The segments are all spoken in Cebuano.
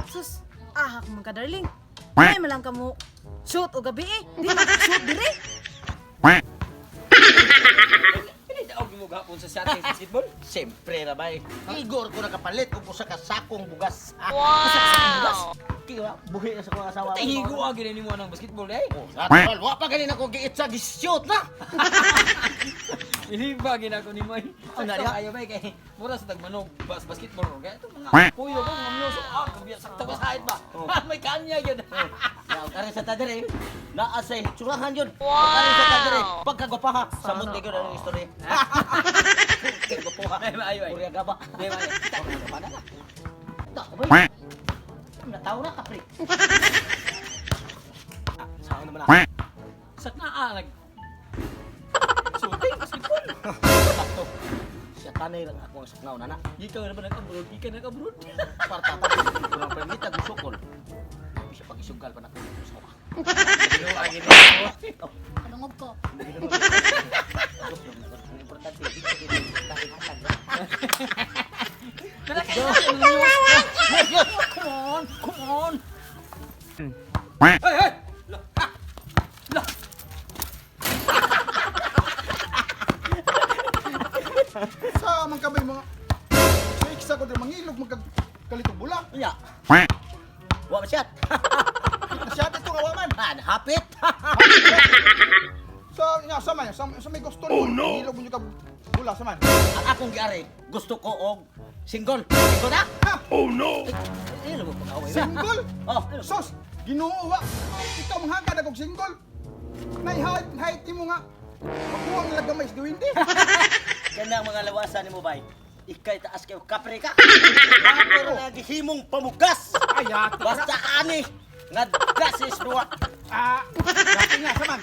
Sus, ahak man ka, darling. Ay, malang ka mo. Shoot o gabi eh. Di man ka shoot dire. Pili daog mo gahapon sa shooting sa basketball. Siyempre ra bay. Igor ko nakapalit og usa ka sakong bugas. Wow! Kaya buhi na sa akong asawa. Tahigo ah gini nimo ang basketball eh. Oh, natural. Wa pa ganin ako giitsa gi-shoot na. Iliba gina ko nimo eh. Ang Sakto nariya? kayo bay kay mura sa tagmanog bas basketball ro. Kaya itong mga puyo ko mga music ah kabiya sakto ba sa ba. May kanya gyud. Yaw kare sa tadere. Naa say tsurahan yun. Wow. Kare sa tadere. Pagkagwapaha samot ni gyud ang istorya. Kagwapaha. Ay, maayo, ay. Purya gaba. Di ba? Mana na. Ta, bay. Nataw na kapre. Ah, saan naman na? Sakna ah nag shooting basketball. Sakto. Siya tanay lang ako ang saknaw na na. Ikaw na ba nag-abroad? Ikaw nag-abroad. Parta ta. Kurang permita gusukol. Bisa pagisugal pa na ko sa asawa. Ginoo ah ginoo. Kalungog ko. Ang importante, di ko kinahanglan. Dala kayo. Come on, come on. Hey, hey. Lah. ah. Lah. Sa man kamay mga sa iksa ko din mangilog magkalitong bula. Unya. Wa ba siya? Siya dito nga waman. Ah, hapit. Sa nga sa man sa may gusto oh, no. Mangilog mo ka bula sa man. Ang akong giari, gusto ko og single. Single na? Ha! Oh no. Eh, ano mo pag-away ba? Single? Oh, Sos, Ginoo wa. Ikaw manghagad akong single. Nay height mo nga. Makuha ang lagamay sa duwindi. Kanang mga lawasan nimo bay. Ikay taas kayo kapre ka. Pero nagihimong pamugas. Ay, yati. Basta ani nga gas is duwa. Ah, yati nga sa man.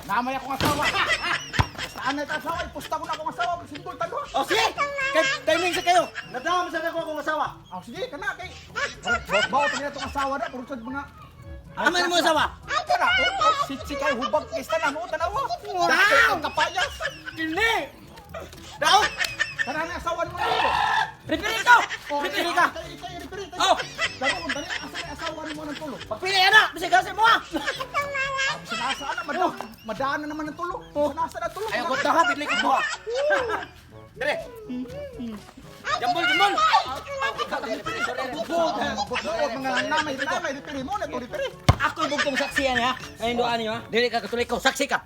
Namay akong asawa. Basta anay ta asawa, ipusta ko na akong asawa, single talo. Oh, sige. Kay timing sa kayo. Nadama sa ako akong asawa. Ah, sige, kana kay. Bawo pa nila tong asawa na, puro sad mga Aman mo asawa. Kana, oh, oh, si si kay hubag kay tanan oh, tanawa. Daw, kapayas. Kini. Daw. Kana na asawa mo na ito. Referee ko. Oh, Referee ka. Ikay, referee. Oh. Daro, dali, asa may asawa nimo ng tulo? Pagpili ana, bisag kasi mo ah. Sa nasa na, madaan, madaan na naman ng tulo. Sa nasa na tulo. Ayaw ko taha bigli ko buha. Dire. Jambol, jambol. Bukod, bukod, mga namay, namay, referee mo na to, referee. Ako yung bugtong saksiyan ha. Ngayon doon niyo ha. Dili ka katuloy ko, saksi ka.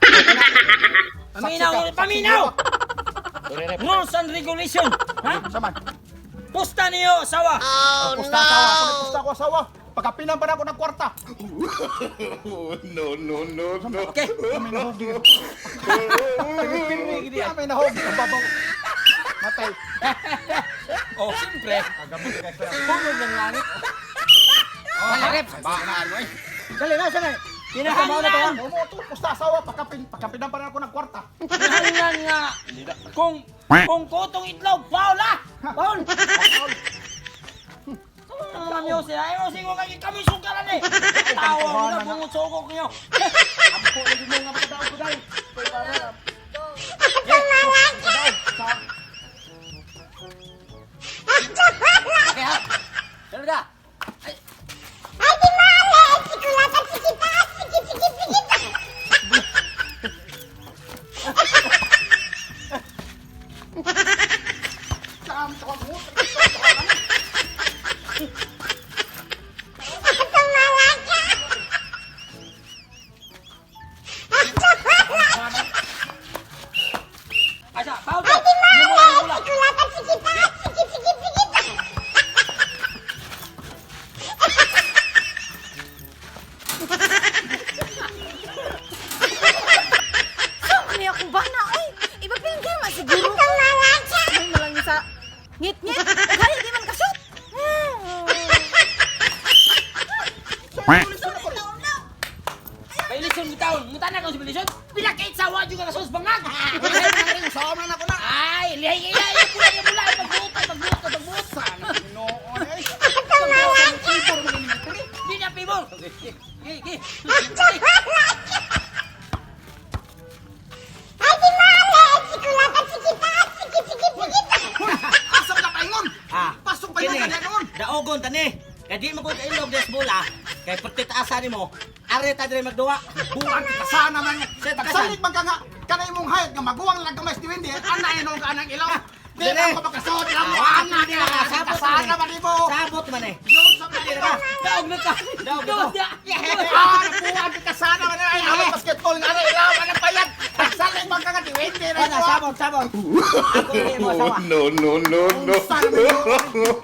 Paminaw, paminaw. Rules and regulation. Ha? Saman. Pusta niyo asawa. Oh, pusta asawa, ako nagpusta ko asawa. Pagkapinan pa na ako ng kwarta. No, no, no, no. Okay. Kami nahog. Kami nahog. Ang babaw. Matay. Oh, siyempre. Hulog ng langit. Oh, rep. Dali na, sana. Kinahanglan. Mo to, pusta asawa, pagkapinan pa na ako ng kwarta. Kinahanglan nga. Kung kutong itlog, foul ah! Foul! Mga music, ayaw singo kayo kami sugalan eh. Tawa mo na bungot sugok niyo. Ampo lagi mo nga pagkadaog ko dai. Okay ha. Dali ka. Ay, di mali! Sikulatan, sikita! Sikit, sikit, sikit! Sam, tawag mo. Asa, foul Ay, to. di mali! Mula, mula. Sikulatan, sikita! Sikit, sikit, sikit! So, ano akong bana ay. Iba pinggir man siguro. May malang sa ngit-ngit. Kaya di man ka shoot. Bailisyon bitaon. Muta na ka sa bailisyon. Pila kay sawa juga ka sus bangag. Sama na ako na. Ay, lihay iya iya pula iya pula pagbuot pagbuot pagbuot. Sana Ginoo eh. Ibor mo ni referee. Di na pibor. Gi gi. Ay, di mali! Sikulatan, sikita! Sikit, sikit, sikit! Daugon tani. Kay di mo ko kailog des bola. Kay perti taasan nimo. Are ta diri magduwa. Buang kita sana man. Set ka Nagsalig man ka nga kanay imong height nga maguwang lang gamay si Wendy. Ana inog anang ilaw. Di Dire. na ko makasuot lang mo Ah, ana di na ka, ka sabot sana man man nimo. Sabot man eh. Yun sa Dili ka. Daog na ka. Daog na ka. Ah, napuan kita sana man ay ang basketball nga ana ilaw anang payag. Nagsalig man ka nga di Wendy na Ana, sabot, sabot. Ako ni mo asawa. No, no, no, no. Sana man yun.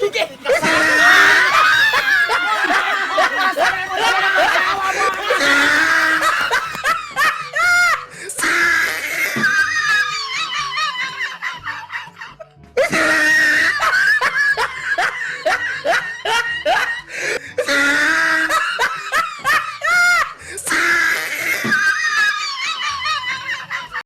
Sige.